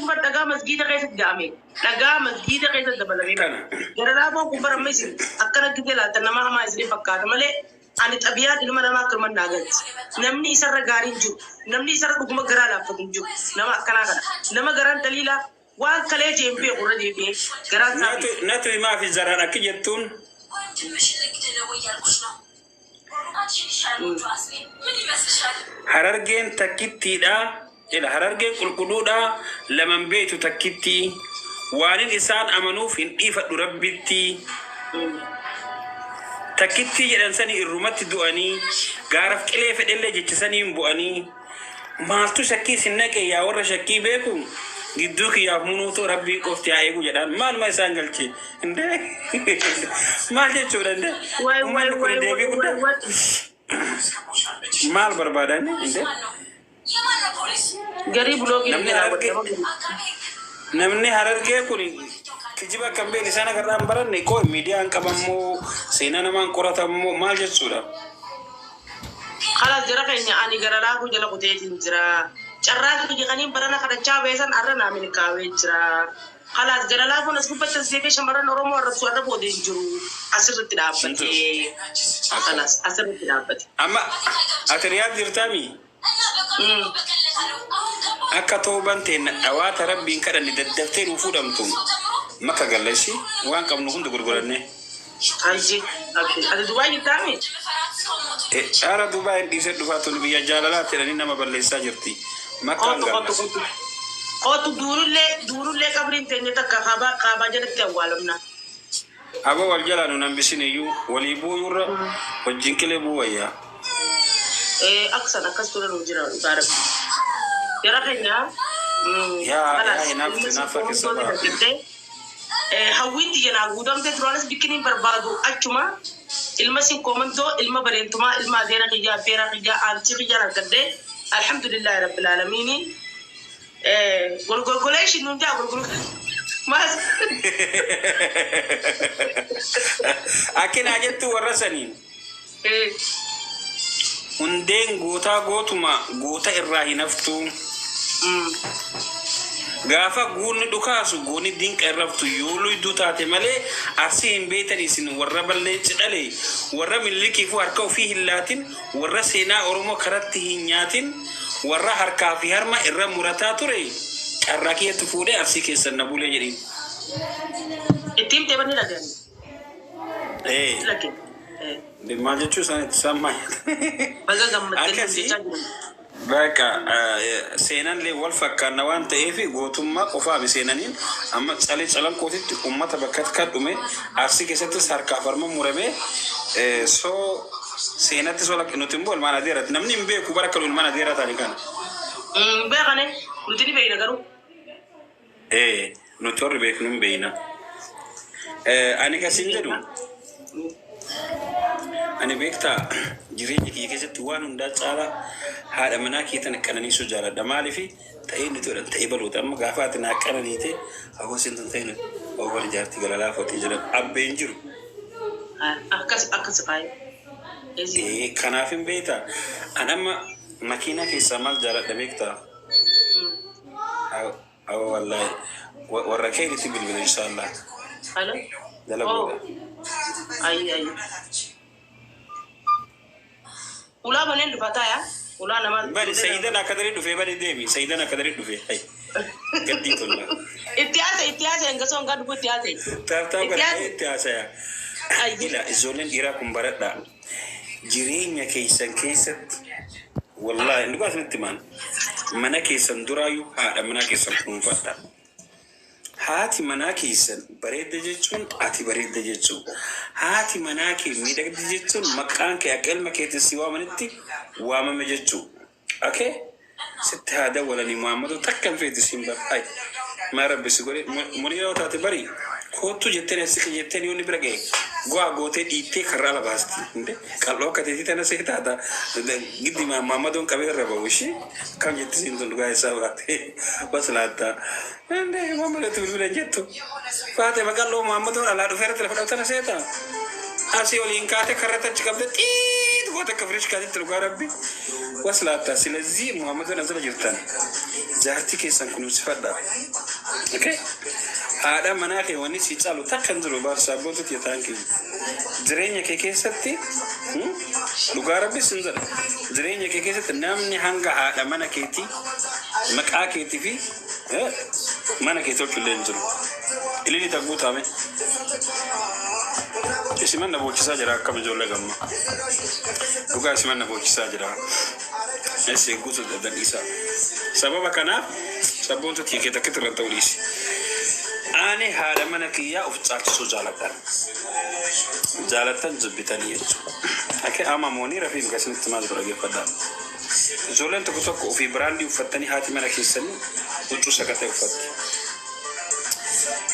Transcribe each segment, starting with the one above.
bar dhagaa masgiida keessatti ja'ame. Dhagaa masgiida keessatti dabalamee bar. Kana. Gara laafoon kun bar amma isin akkana gizee laaltan nama hamaa isin fakkaata malee ani xabiyaan ilma namaa akkanuma naa galti. Namni isarra gaariin jiru. Namni isarra dhuguma garaa laaffatu hin jiru. Nama akkanaa kana. Nama garaan daliilaa waan kalee jee hin beeku irra deebi'ee garaan isaa Natu beeka. natu himaa fi zaraan akki jettuun Harargeen takkittiidha jedha. Harargeen qulqulluudha laman beektu takkittii. Waanin isaan amanuuf hin dhiifadhu Rabbitti. Takkittii jedhan sani irrumatti du'anii gaaraf qilee fedhellee jecha saniin bu'anii. Maaltu shakkii isin naqe yaa warra shakkii beeku gidduu kiyyaaf munuutu rabbii qofti haa eegu jedhaan maaluma isaan galche indee maal jechuudha indee Waay waay ummanni kun waay deebii waay guddaa waay. maal barbaadan indee Garii buloogii namni jalaa harargee godhe nama garii. namni harargee kun kijiba akka hin beekne isaan agarraa hin baranne koo miidiyaan qabammoo seenaa namaan qoratammoo maal jechuudha. Khalas jara keenya ani gara laafuu jala kuteetiin jira. Carraa kiyya kaniin barana kadhachaa beesan arra naa milkaawee jira. Khalas gara laafuun as gubbatti as deebi'ee shamarran Oromoo arrabsu arra booda hin jiru. Asirratti Hin dhaabbate. jiru. Akkana. Khalas asirratti dhaabbate. Amma ati Riyaad jirtaami? Akka tooban teenna dhawaata rabbiin kadhanne daddaftee nuu fuudhamtu makka galla ishi waan qabnu hunda gurguranne. Hayyee abshir. Ati Dubaay jirtaami? Ara Dubaay hin dhiisee dhufaa tun biyya jaalalaatti jedhanii nama balleessaa jirti. Makkaan Kootu galla. kootu kootu. Kootu duunullee duunullee qabriin teenya takka kaabaa kaabaa jalatti awwaalamna. Aboo wal jalaa nun hambisin iyyuu walii buuyuurra wajjin qilee bu'uu wayyaa. Aksan akkas ture nuu jira dhugaa rabbi. Jara keenya Yaa yaa kalaas hinaaftu ilma hinaaffaa sibboo keessa hundooti ba'a. argattee hawwiin tiyya naa guutamte duraanis bikkiniin barbaadu achuma ilma sin koomandoo ilma bareentumaa ilma adeera kiyyaa affeeraa kiyyaa aantii kiyyaan argadhee alhamdulillahi rabbil aalamiini. Golgolgoleeshin nuun jaa golgol maas. Akkinaa jettu warra saniin. Hundeen gootaa gootuma goota irraa hin haftu. Gaafa guurni dhukaasu goonni dinqa irra haftu yoo luyduu taate malee arsii hin beektan isin warra ballee cidhale warra minilikiifuu harka ofii hin laatin warra seenaa Oromoo karatti hin nyaatin warra harkaa fi harma irra murataa ture carraa kiyyatu fuudhee arsii keessan na bulee jedhiin. Itti himtee banni dhaga'ani. Ee. Dhaga'e. Maal jechuu isaaniitti isaan maal? Baga gammaddanii Akkasii. jechaa jiran. Bakka seenanillee wal fakkaanna waan ta'eef gootummaa qofaaf seenaniin amma calee calanqootitti uummata bakka kan dhume arsii keessattis harkaaf harma murame soo seenatti sola nuti immoo ilmaan adeeraati namni hin beeku bara akka ilmaan adeeraa ta'ani kana. Beekane nuti ni beekna garuu. Ee nuti warri beeknu hin beekna. Ani kasiin jedhu ani beektaa jireenya kiyya keessatti waan hundaa caalaa haadha manaa kiyya tana qananiisuu jaaladha. Maaliif ta'ee nuti godhan ta'ee baluuta. Amma gaafa ati naa qananiite hawaasni tun ta'e nuti awwaal jaartii galalaa fotii jedhan abbeen jiru. Akkas akkas faaya. Ee kanaaf hin beektaa. An amma makiinaa keessaa maal jaaladha beektaa? Awa wallahi warra keeritti bilbila inshallah. Alo. Jala Oh. booda. Ayi ayi. Ulaa baneen dhufa taaya. Ulaa nama. Bani Sayidan akka darii dhufee bani deemi. Sayidan akka darii dhufee. Hay. Gaddii tolla. Itti haasa'e itti haasa'e hanga soon gad dhufu itti haasa'e. Taaf taaf Itti godha haasa'e. itti haasaya. Ayyi. Ila ijoolleen dhiiraa kun baradhaa. Jireenya keessan keessatti wallaahi dhugaa isinitti himaan mana keessan duraayyuu haadha manaa keessan kunuunfadha. Haati manaa keessan bareedda jechuun ati bareedda jechuu. Haati manaa kee miidhagdi jechuun maqaan kee akka ilma keetiin si waamanitti waamame jechuu. Okay? Sitti haa dawwalanii Muhammadu takka hin feeti siin bar. Ay. Maa rabbi si godhe muniira yoo taate bari koottuu jetteen as siqi jetteen yoo inni bira ga'e go'aa gootee dhiittee karraa ala baasti. Inde qal'oo akka teetii tana see taata giddi Muhammaduun qabee irra ba'u ishee kam jetti siin tun dhugaa isaa baate bas laatta. Inde Muhammadutti bilbila hin jettu. Faate maqalloo Muhammaduun alaa dhufee irratti lafa dhabtana seeta. Asii oliin kaatee karratti achi qabdee xiit goota akka firish kaatitti dhugaa rabbi. Waslaatta silazii Muhammaduun asirra jirtan. Jaartii keessan kunuunsifadhaa. Okay? Haadha manaa kee wanni si caalu takka hin jiru baarsaa bootuti thank you. Jireenya kee keessatti dhugaa rabbi sin jedha. Jireenya kee keessatti namni hanga haadha mana keetii, maqaa keetii fi mana kee tolchu illee hin jiru. Ilili ta guutame. Isiman na boochisaa jira akkam ijoollee gamma. Dhugaa isiman na boochisaa jira. Esi guutuu dadhan dhiisaa. Sababa kanaaf sabboontu tiikee takka irra ta'uu dhiisi. Ani haadha mana kiyyaa of caalchisuu jaaladha. Jaalattan jibbitanii jechuudha. Akka amma moonii rafiif gasinitti maal godha geeffadhaa. Ijoolleen tokko tokko ofii brand uffattanii haati mana keessanii huccuu sakatee uffatti.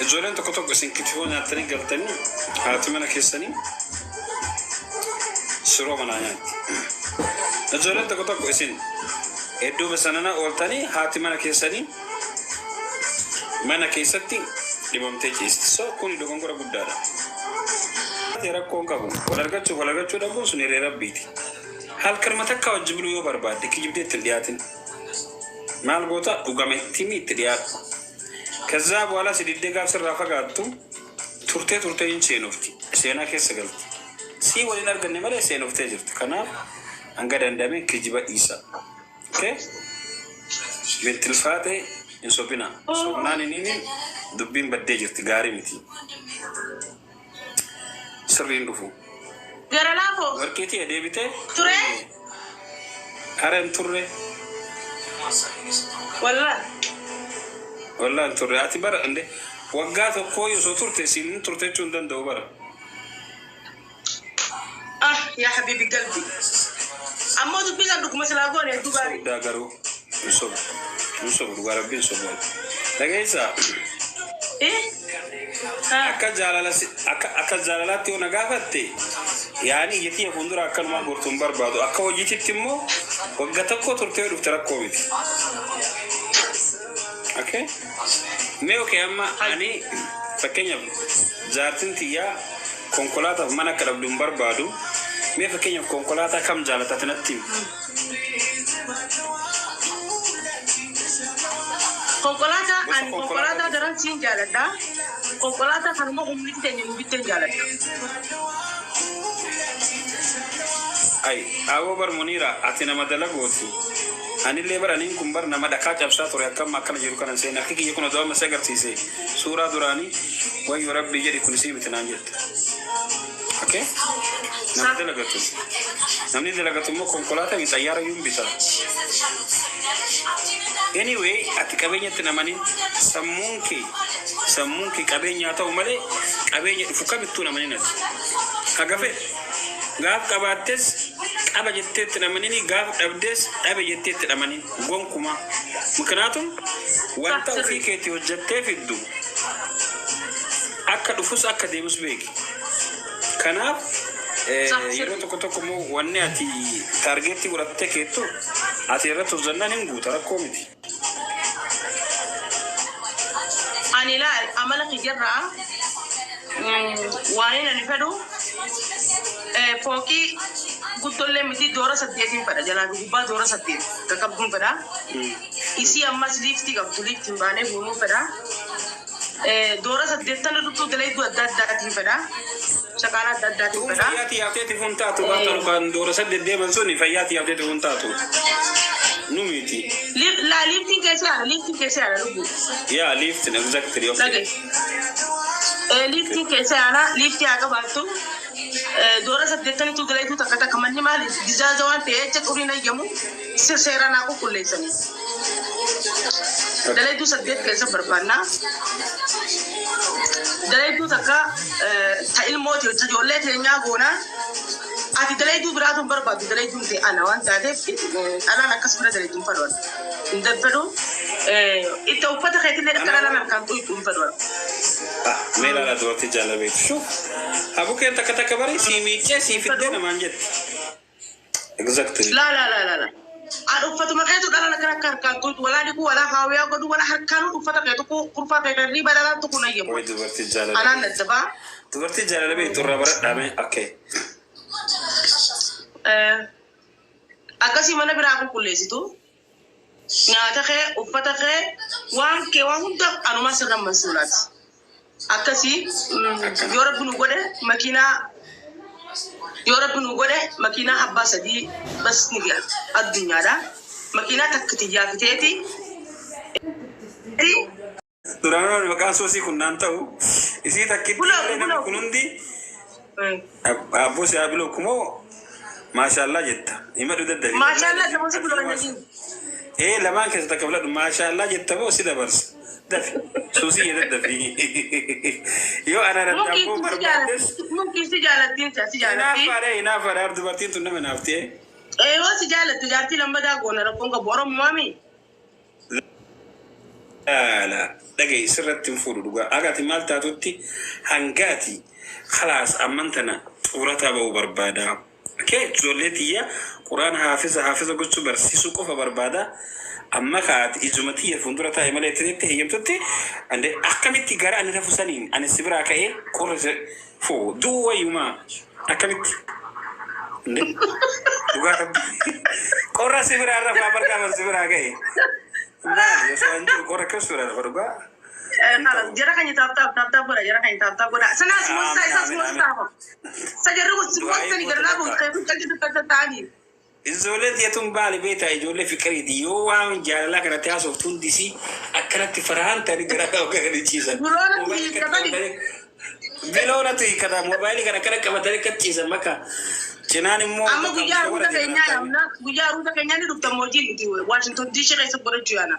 Ijoolleen tokko tokko isin kitifoo nyaattanii galtanii haati mana keessanii shiroo manaa nyaatti. Ijoolleen tokko tokko isin iddoo bashannanaa ooltanii haati mana keessanii mana keessatti dhibamtee ciisti. So kuni dogongora guddaadha. Rakkoon qabu wal argachuu wal argachuu dhabuun sun hiree rabbiiti. Halkanuma takka wajji buluu yoo barbaadde kijibdee itti hin dhiyaatin. Maal goota? Dhugametti itti dhiyaadhu. ከዛ በኋላ si diddee gaaf sirraa fagaattu turtee turtee hin seenofti. Seenaa keessa galti. Sii waliin arganne malee seenoftee jirti. Kanaaf hanga danda'ame kijiba dhiisa. Okay? Bintilfaate hin sobina. Sobnaan inni dubbiin baddee jirti, gaarii miti. Sirriin dhufu. Gara laafoo. Warqiitii deebitee? Ture? Hara hin turre. Wallaa. Wallaa hin turre. Ati bara inde waggaa tokkoo osoo turte siin turte jechuu hin danda'u bara. Ah, yaa habiibi galbi. Ammoo dubbii kan dhuguma silaa goone hedduu gaarii. Sobdaa garuu hin sobu. Hin sobu, dhugaa rabbii hin sobu. Dhageessaa? Eh? Ah. Akka jaalala akka jaalalaatti yoo na gaafatte, yaani ija tiyya fuuldura akkanumaa gortuun barbaadu. Akka hojiititti immoo waggaa tokko turtee yoo dhufte rakkoo miti. Okay? Mee okay, amma ani fakkeenyaaf jaartiin tiyyaa konkolaataaf mana akka dhabdu hin barbaadu. Mee fakkeenyaaf konkolaataa kam jaalata natti himi? Konkolaataa Gosa ani konkolaataa konkolaataa daran siin jaaladha. Konkolaataa kanuma humni teenya nu bitteen jaaladha. Ay, aboo bar Muniira, ati nama dalagooti. Anillee bar aniin kun bar nama dhakaa cabsaa ture akkam akkana jiru kanan seene harki kiyya kun odoo amma si agarsiise suuraa duraanii, wayyo rabbii jedhi kun isii miti naan jette. Okay? Nama dalagatu. Namni dalagatu immoo konkolaataa mi xayyaara iyyuu hin bita. Anyway, ati qabeenyatti namanin sammuun kee qabeenyaa ta'u malee qabeenya dhufu kamittuu namanin ati. Haga fedhe. Gaaf qabaattes qaba jetteetti namanini, gaaf dhabdes dhabe jetteetti namanin gonkumaa. ምክንያቱም wanta ofii keetii hojjettee fiddu akka dhufus akka deemus beeki. Kanaaf yeroo tokko tokko immoo wanni ati target godhattee keettu ati irratti hojjannaan hin guuta, rakkoo miti. Ani laal, amala kiyyarraa waan inni ani fedhu fooqii guddollee miti, doora saddeetiin fedha, jalaa fi gubbaa doora 8 qaqqabduun fedha. Isii ammas liiftii qabdu, liiftiin baanee buunuu fedha. Doora saddeettan irrattuu dalayduu adda addaatiin fedha. Shaqaala adda addaatiin Tun fedha. fayyaati yaafteeti fun taatu bartan kan doora 8 deeman suni fayyaati yaafteeti fun taatu. Nu miti. Laa, liiftiin keessa yaala, liiftiin keessa yaala lubbuu. Yaa, liiftiin, exactly, okay. Dhagaye. Liiftiin keessa yaala, liiftii haa qabaattu. Doora saddeettanitu dalayduu takka takka manni maali gizaaza waan ta'e jecha xuriin ayyamu seeraan haa qulqulleessanii. Dalayduu 8 keessa barbaanna. Dalayduu takka ta ilmooti hojii ijoollee teenyaa goona. Ati dalayduu biraatu hin barbaaddu, dalayduun ta'e ana waan taateef dhalaan akkas bira dalayduun fedhu. Hin fedhu. Itti uffata keetillee akka dhalaan harkaan xuqxu hin fedhu. Ah, mee ilaala dubartii jaalabeetu. Shuf. Habukeen takka takka bari sii miiccee sii fiddee namaan jetti. Exactly. Laa laa laa laa laa. Ani uffatuma keetu dhalaan akkana akka harkaan xuqxu walaa dhiquu walaa haawiyaa godhu walaa harkaan uffata keetu kurfaa kee kan riba dhalaan tuqu nayyamu. Way dubartii Anaan jaalala. naddabaa. Dubartii jaalala beektu irraa baradhaa mee. Okay. Akkasii mana biraa qulqulleessitu. Nyaata kee, uffata kee, waan kee waan hunda anumaa sirra masuulaati. Akkasii yoo Rabbi nu godhe makiinaa, yoo Rabbi nu godhe makiinaa abbaa sadii bas ni ga'a addunyaadha. Makiinaa takka tiyyaa fiteeti. Duraan maqaan soosii kun naan ta'u isii takkitti Buloo, malee namni buloo. kun hundi abboo si haa biloo kumoo maashaallah jetta himadhu daddabi. Maashaallah nama si buloo hin. Ee, lamaan keessa takka filadhu. Maashaallah jetta moo si dabarsa? Dafi suusii yee daddafi yoo ana Mumkin dabboo si barbaaddes. jaalatti. Mumkin si jaalattiin si jaalatti. Hinaafaadha, hinaafaadha. Dubartiin tun nama naaftee. Ee, yoo si jaalatte jaartii lammataa goona, rakkoon qabu, Oromoo mi. Laala, dhaga'i, sirratti hin fuudhu dhugaa. Agati maal taatutti hangaati khalaas amman tana xurataa ba'uu barbaada. Kee ijoollee tiyya Quraan haafiza haafiza gochuu barsiisuu qofa barbaada. Amma kaati ijuma tiyya fuuldura taa'e malee itti heeyyamtutti ande akkamitti gara ani rafu saniin ani si biraa ka'ee qorra foo du'uu wayyumaa akkamitti ande dhugaa Rabbi qorra si biraa rafaa bargaafa si biraa ka'e. Maali osoo an jiru qorra akkas biraa rafa dhugaa? Khalas, jara keenya tap tap tap tap godha, jara keenya tap tap godha. Sanaas moostaa isaas moostaa. Sa jarri kun si moostani gara laabu kan qalli dubbata ta'anii. Ijoollee tiyatuun baali beektaa, ijoollee fiqiriiti, yoo waan jaalalaa kanatti haasoftu hundisii akkanatti farahan ta'anii gara gadi ciisan. Biloonatti hiikkatanii. Biloonatti hiikkata, moobaayilii kana akkana qabatanii akka ciisan bakka cinaan immoo. Amma guyyaa aruuza keenyaa yaamna, guyyaa aruuza keenyaa ni dhufta mootii nuti Washington DC keessa godhachuu yaana.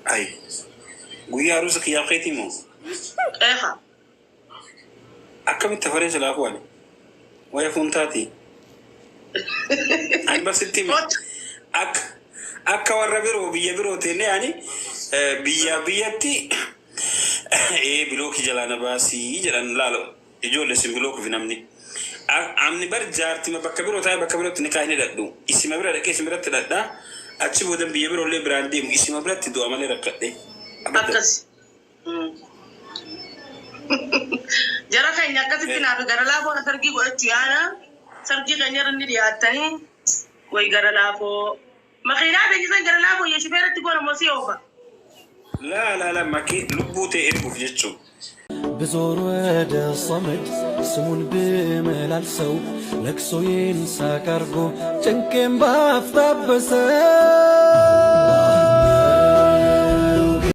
Ay, guyyaa aruuza kiyyaa keetii moo? Eefa. Akkamitti hafaree silaa kuwani? Waa'ee fuuntaati. Ani barsitti hime. Akka warra biroo biyya biroo teennee ani biyya biyyatti ee bilookii jalaa na baasii jedhan laalo ijoollee sin bilookuuf namni. Amni bar jaartima bakka biroo taa'ee bakka birootti ni kaa hin hidhadhu. Isima bira dhaqee isima biratti hidhadhaa. Achi boodan biyya biroollee biraan deemu, isima biratti du'a malee rakkadhe. Abadda. Akkas. Jara keenya akkasitti naaf gara laafoo sargii godhachuu yaana. Sargii keenya irra ni dhiyaattanii way gara laafoo. Makiinaa keenya san gara laafoo yoo shufeeratti goona moo si oofa? Laa laa laa, makii lubbuu ta'e erguuf jechuudha. ብዞር ወደ ሶመድ ስሙን ብመላልሰው ለቅሶዬን ሳቅ አርጎ ጭንቄን ባፍታበሰው።